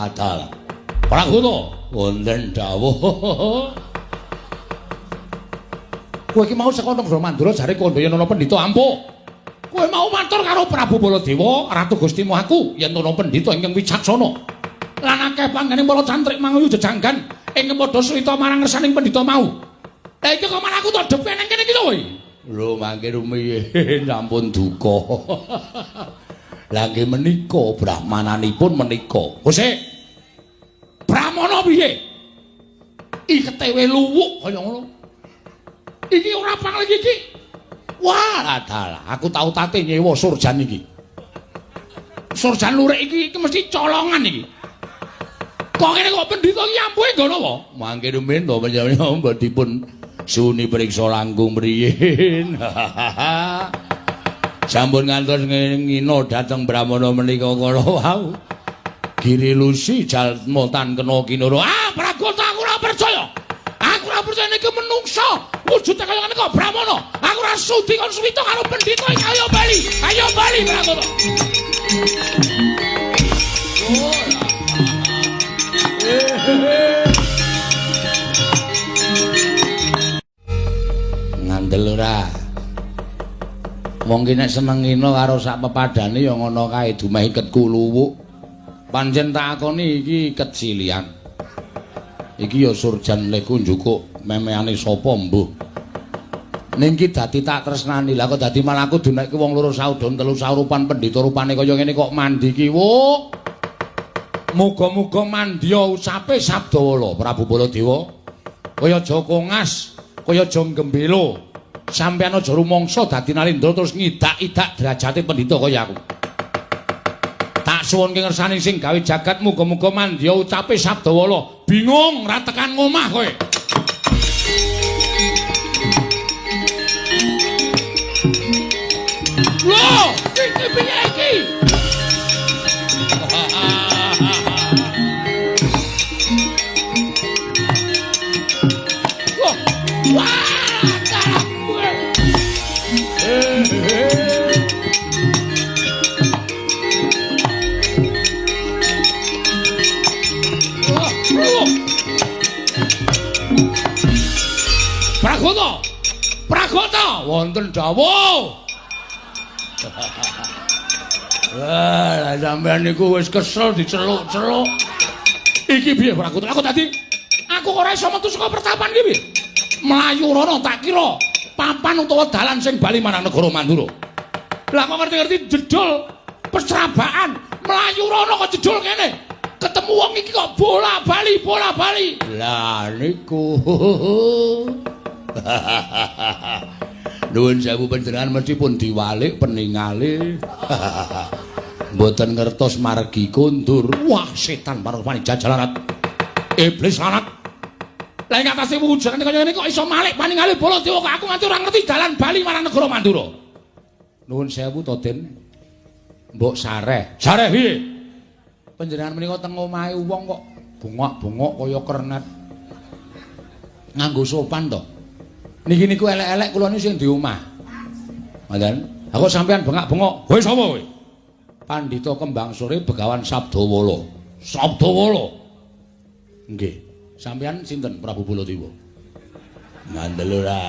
Adalah. Pragoto wonten dawuh. Kowe iki mau saka negara Mandura jare kandha yen ana pendhita ampuh. Kowe mau matur karo Prabu Baladewa, Ratu Gustimu aku yen ana pendhita ingkang wicaksana. Lan akeh panggene para cantrik manguyu jejanggan ingkang padha srita marang ngersaning pendhita mau. Lah iki kok malah aku tok dhepe nang kene iki lho kowe. Lho mangke rumiyin sampun duka. Lah nggih menika brahmananipun menika. Gusik. Brahmana piye? Iketewe luwuk kaya ngono. Iki ora panglegi iki. Wah, adalah aku tau tate nyewa surjan iki. Surjan lurik iki iki mesti colongan iki. Kok ngene kok pendhita iki ampuhe nggon apa? Mangke rumiyin to panjenengan dipun suni priksa langkung mriyin. Sampun ngantos ngina dhateng Brahmana menika kala wau. Giri Lusi jalma tan kena kinura. Ah, Pragota aku ora percaya. Aku ora percaya niki menungsa wujude kaya ngene kok Brahmana. Aku ora sudi kon suwita karo pendhita iki. Ayo bali. Ayo bali Pragota. Ngandel ora? Wong ki nek seneng ngina karo sak pepadane ya ngono kae dumeh iketku luwuk. Pancen tak akoni iki kecilian. Iki ya surjan leku njukuk memeane sapa mbuh. Ning iki dadi tak tresnani. Lah kok dadi malah aku dunekke wong loro saudon telu saurupan pendhita rupane kaya ngene kok mandi ki wuk. Muga-muga mandya ucape Sabdawala Prabu Baladewa. Kaya aja kongas, kaya aja gembelo. Sampeyan aja rumangsa dadi nalindra terus ngidak-idak derajate pendhita kaya aku. Tak suwunke ngersani sing gawe jagat muga-muga mandya ucape Sabdawala. Bingung ra tekan ngomah kowe. Lho, iki piye iki? Wah, wah, Pragota! Pragota! Wonten dawuh. Lah sampean niku wis kesel diceluk-celuk. Iki piye Pragota? Aku tadi aku ora iso metu saka pertapan iki piye? Mlayu rono tak kira papan utawa dalan sing bali marang negara Mandura. Lah kok ngerti-ngerti jedul pecerabaan, mlayu rono kok jedul kene. Ketemu wong iki kok bola-bali, bola-bali. Lah niku. Nuwun sewu panjenengan mesti pun diwalik peningale. Mboten ngertos margi kondur. Wah, setan parupane jajalarat. Iblis lanat. Lah ing atase wujudane kaya ngene kok iso malik paningale Baladewa kok aku nganti ora ngerti dalan bali marang negara Mandura. Nuwun sewu to, Den. Mbok sareh. Sareh piye? Panjenengan menika teng omahe wong kok bongok-bongok kaya kernet. Nganggo sopan to. Niki niku elek-elek kula niku sing di omah. Ngoten. Aku sampean bengak-bengok. Kowe sapa kowe? Pandhita Kembang Sore Begawan Sabdawala. Sabdawala. Nggih. Sampean sinten Prabu Baladewa? Ngandel ora.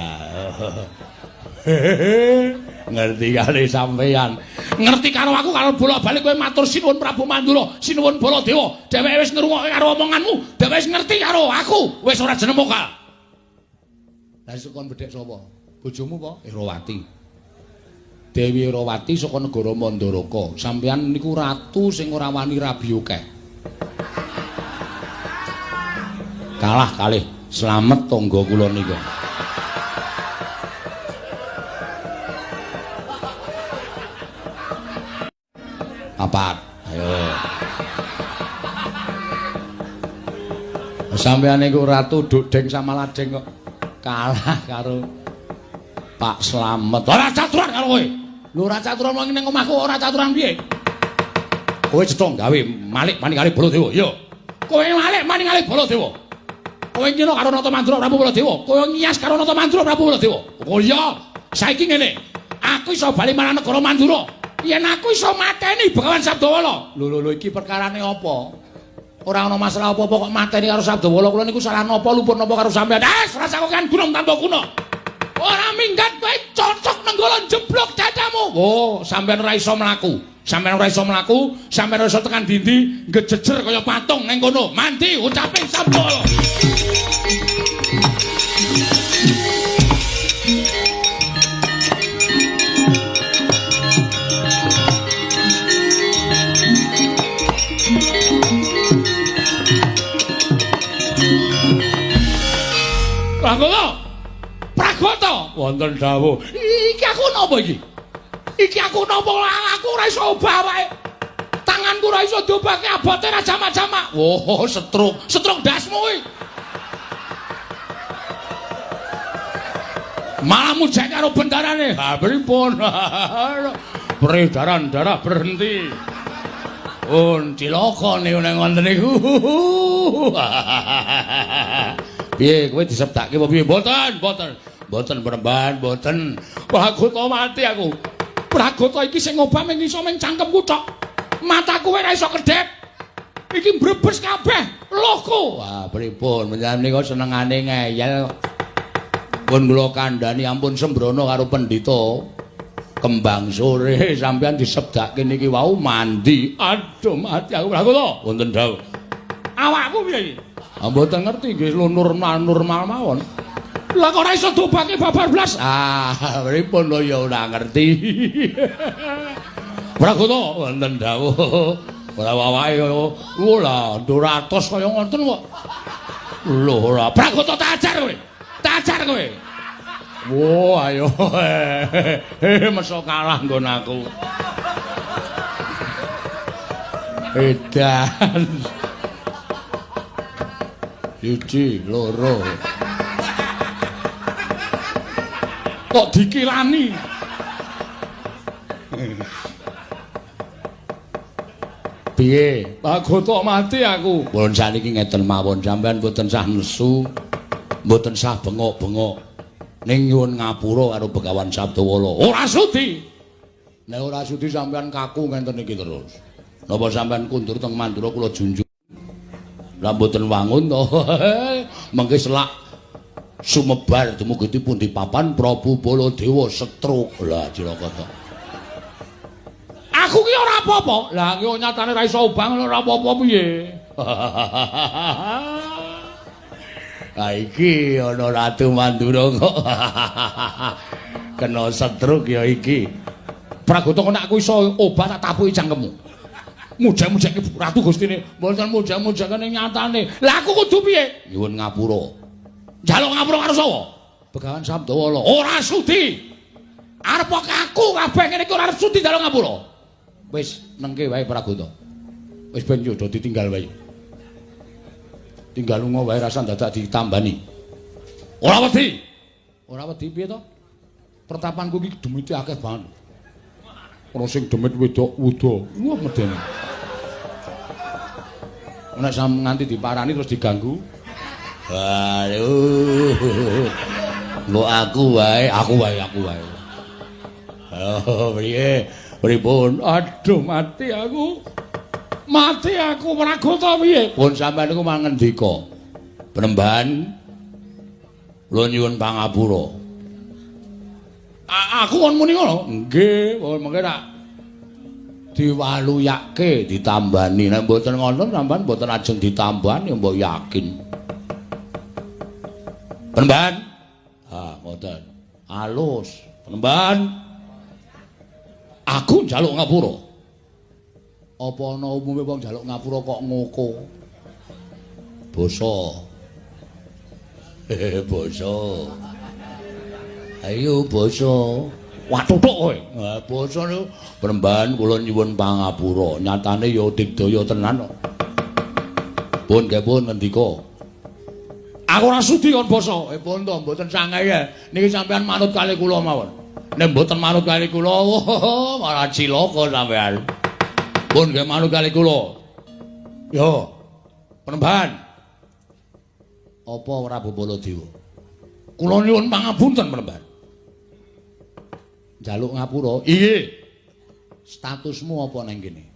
Ngerti kali sampean. Ngerti karo aku karo bola-balik kowe matur sinuwun Prabu Mandura, sinuwun Baladewa. Dheweke wis ngrungokke karo omonganmu, dheweke wis ngerti karo aku. Wis ora jeneng mokal. Lah saka bedhek sapa? Bojomu apa? Irawati. Dewi Irawati saka negara Mandaraka. Sampeyan niku ratu sing ora wani rabi akeh. Kalah kalih slamet tangga kula nika. Papat. Ayo. Sampeyan niku ratu dudeng sama ladeng kok kalah karo Pak Slamet. Ora caturan karo kowe. Lho ora caturan wong ning omahku ora caturan piye? Kowe cetha gawe malik maningale Baladewa. Iya. Kowe malik maningale Baladewa. Kowe ngino karo Nata Mandura Prabu Baladewa. Kowe ngiyas karo Nata Mandura Prabu Baladewa. Oh iya, saiki ngene. Aku iso bali marang negara Mandura. Yen aku iso mateni Begawan Sabdawala. Lho lho lho iki perkarane apa? Ora ana masalah apa-apa kok mateni karo Sabdawala kula niku salah napa luput napa karo sampean. Eh, rasa kok kan gunung tanpa guna. Ora minggat kowe cocok nenggala jeblok dadamu. Oh, sampean ora iso mlaku. Sampeyan ora iso mlaku, sampeyan ora iso tekan dindi, ngejejer kaya patung ning kono. Mandi ucape Sabdawala. Pragata. Pragata wonten dawuh. Iki aku napa iki? Iki aku napa aku ora iso obah awake. Tanganku ora iso diobahke abote ra jamak-jamak. Oh, setruk. Setruk ndasmu kuwi. Malah mujek karo bendarane. Ha pripun? Peredaran darah berhenti. Pun cilaka niku nek ngoten niku. Piye kowe disebdake apa piye? Mboten, mboten. Mboten Panembahan, mboten. Pragata mati aku. Pragata iki sing ngobah mung iso mung cangkemku tok. Mataku ora iso kedhep. Iki mbrebes kabeh lohku. Wah, pripun menjenengan nika senengane ngeyel. Pun kula kandhani ampun sembrono karo pendhita. Kembang sore sampean disebdake niki wau mandi. Aduh mati aku Pragata. Wonten dawuh. Awakku piye iki? Mboten ngerti nggih normal-normal mawon. Lah kok ora iso dobake babar blas? Ah, pripun lho ya ora ngerti. Pragata wonten dawuh. Ora awake kaya lha 200 kaya ngoten kok. Lho ora. Pragata tak ajar kowe. Tak ajar kowe. Wo ayo. Meso kalah nggon aku. Edan. Siji, loro. Kok dikilani? Piye? Pragata mati aku. Pun saniki ngeten mawon sampean mboten sah nesu, mboten sah bengok-bengok. Ning nyuwun ngapura karo Begawan Sabdawala. Ora sudi. Nek ora sudi sampean kaku ngenten iki terus. Napa sampean kundur teng Mandura kula junjung. Lah mboten wangun to. Mengke selak sumebar dumugi pundi papan Prabu Baladewa setruk. Lah cilaka to. Aku ki ora apa-apa. Lah ki nyatane ora iso obah ngono ora apa-apa piye. Lah iki ana Ratu Mandura kok. Kena setruk ya iki. Pragata kok nek aku iso obah tak tapuki cangkemmu. Mujak-mujake Ratu Gustine, mboten mujak-mujakane nyatane. Lah aku kudu piye? Nyuwun ngapura. Njaluk ngapura karo sapa? Begawan Sabdawala. Ora sudi. Arep kaku kabeh ngene iki ora sudi njaluk ngapura. Wis nengke wae Pragata. Wis ben yo ditinggal wae. Tinggal lunga wae rasa dadak ditambani. Ora wedi. Ora wedi piye to? Pertapanku iki demite akeh banget. Ana sing demit wedok wuda. Wah medeni. Nek sam nganti diparani terus diganggu. Waduh. Mbok aku wae, aku wae, aku wae. Oh, piye? Pripun? Aduh, mati aku. Mati aku Pragata piye? Pun sampean niku mangendika. Panembahan kula nyuwun pangapura. Aku kon muni ngono? Nggih, mengke tak diwaluyake ditambani. Nek mboten ngoten sampean mboten ajeng ditambani mbok yakin. Panembahan. Ha, ngoten. Alus. Panembahan. Aku njaluk ngapura. Apa ana umume wong njaluk ngapura kok ngoko? Basa. Basa. Ayo basa. Wah tutuk kowe. Ha basa niku Panembahan kula nyuwun pangapura. Nyatane ya digdaya tenan kok. Pun nggih pun ngendika. Aku ora sudi kon basa. Pun to mboten sangae. Niki sampean manut kali kula mawon. Nek mboten manut kali kula, malah cilaka sampean. Pun nggih manut kali kula. Yo. Panembahan. Apa Prabu Baladewa? Kula nyuwun pangapunten Panembahan. Njaluk ngapura. Iya. Statusmu apa nang kene?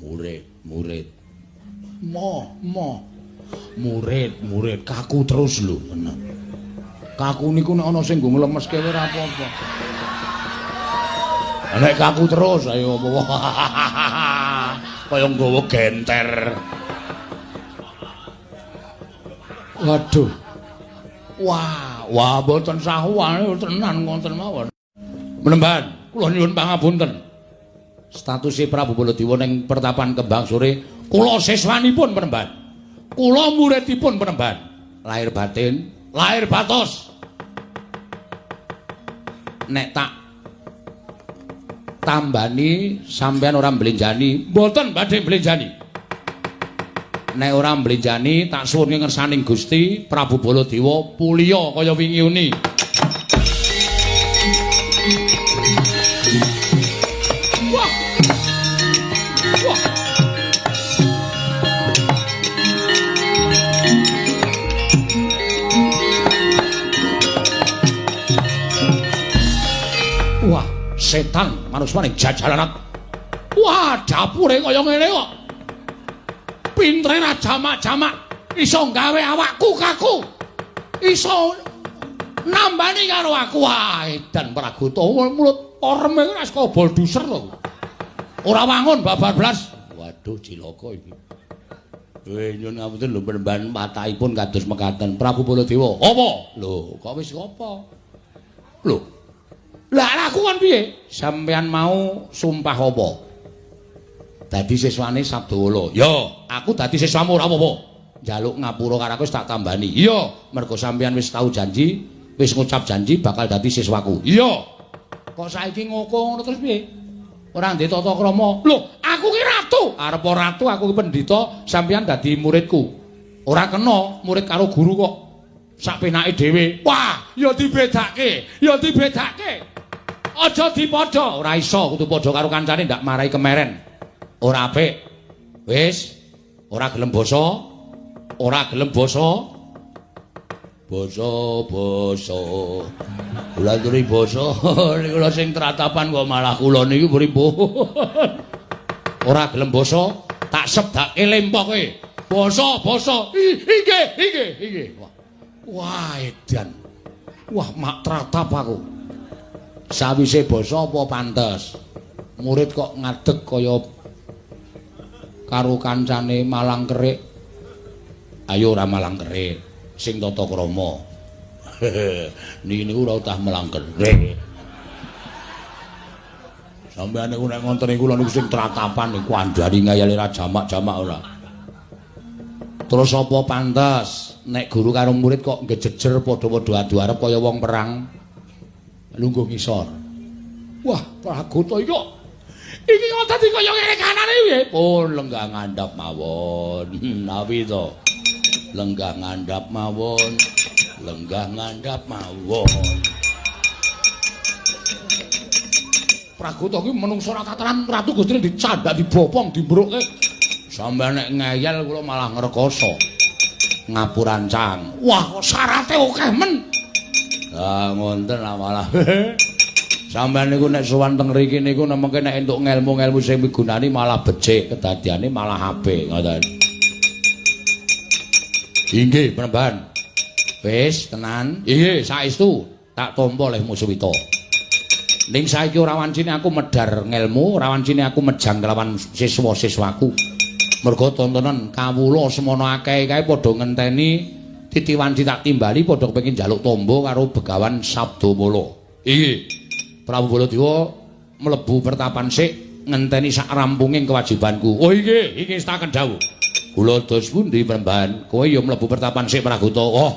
Murid, murid. Moh, moh. Murid, murid kaku terus lho, tenan. Kaku niku nek ana sing nggo nglemeske ora apa-apa. Nek kaku terus ayo apa. Kaya nggawa genter. Waduh. Wah, wah mboten sahuane tenan ngoten mawon. Menemban, kula nyuwun pangapunten. Statuse Prabu Baladewa ning pertapan Kembang Sore, kula siswanipun Penemban. Kula muridipun Penemban. Lahir batin, lahir batos. Nek tak tambani sampean ora mblenjani, mboten badhe mblenjani. Nek ora mblenjani tak suwunke ngersaning Gusti Prabu Baladewa puliya kaya wingi uni. Wah. Wah. Wah, setan manusane jajalanat. Wah, dapure kaya ngene kok. Pintere ra jamak-jamak iso gawe awakku kaku. Iso nambani karo aku. Wah, edan Pragota mulut oreme ora saka bolduser to. Ora wangun babar blas. Waduh, cilaka iki. Nyuwun ngapunten lho Penemban, patahipun kados mekaten. Prabu Baladewa. Apa? Lho, kok wis apa? Lho. Lah aku kon piye? Sampeyan mau sumpah apa? Dadi siswane Sabdawala. Ya, aku dadi siswamu ora apa-apa. Njaluk ngapura karo aku wis tak tambani. Iya, mergo sampeyan wis tau janji, wis ngucap janji bakal dadi siswaku. Iya. Kok saiki ngoko ngono terus piye? Ora ndek tata krama. Lho, aku ki ratu. Arep ratu aku ki pendhita, sampeyan dadi muridku. Ora kena murid karo guru kok sak penake dhewe. Wah, ya dibedake, ya dibedake. Aja dipadha, ora iso kudu padha karo kancane ndak marai kemeren. Ora apik. Wis, ora gelem basa, ora gelem basa. Basa-basa. Kula aturi basa niku lho sing tratapan kok malah kula niku pripun. Ora gelem basa, tak sebdake lempok kowe. Basa, basa. Inggih, inggih, inggih. Wah, edan. Wah, mak tratap aku. Sawise basa apa pantes? Murid kok ngadeg kaya karo kancane malang kerik. Ayo ora malang kerik, sing tata krama. Niki niku ora utah malang kerik. Sampeyan niku nek ngoten niku lho niku sing tratapan niku andani ngayale ra jamak-jamak ora. Terus apa pantes nek guru karo murid kok ngejejer padha-padha adu arep kaya wong perang? Lungguh ngisor. Wah, Pragota iki kok iki kok dadi kaya ngene kanane piye? Pun lenggah ngandhap mawon. Nawi to. Lenggah ngandhap mawon. Lenggah ngandhap mawon. Pragota iki menungso ora kataran Ratu Gustine dicandak, dibopong, dimbrukke. Sampeyan nek ngeyel kula malah ngrekoso. Ngapurancang. Wah, kok syarate akeh men. Lah ngoten lah malah. Sampeyan niku nek sowan teng mriki niku nemengke nek entuk ngelmu-ngelmu sing migunani malah becik, kedadiane malah apik ngoten. Inggih, Penemban. Wis tenan. Inggih, saestu tak tampa lehmu suwita. Ning saiki ora wancine aku medhar ngelmu, ora wancine aku mejang kelawan siswa-siswaku. Mergo tontonan kawula semono akeh kae padha ngenteni titi wanci tak timbali padha kepengin njaluk tombo karo Begawan Sabdamala. Inggih. Prabu Baladewa mlebu pertapan sik ngenteni sak rampunging kewajibanku. Oh inggih, iki setaken dawuh. Kula dos pundi Penemban? Kowe ya mlebu pertapan sik Pragota. Oh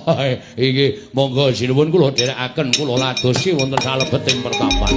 inggih, monggo sinuwun kula dherekaken kula ladosi wonten salebeting pertapan.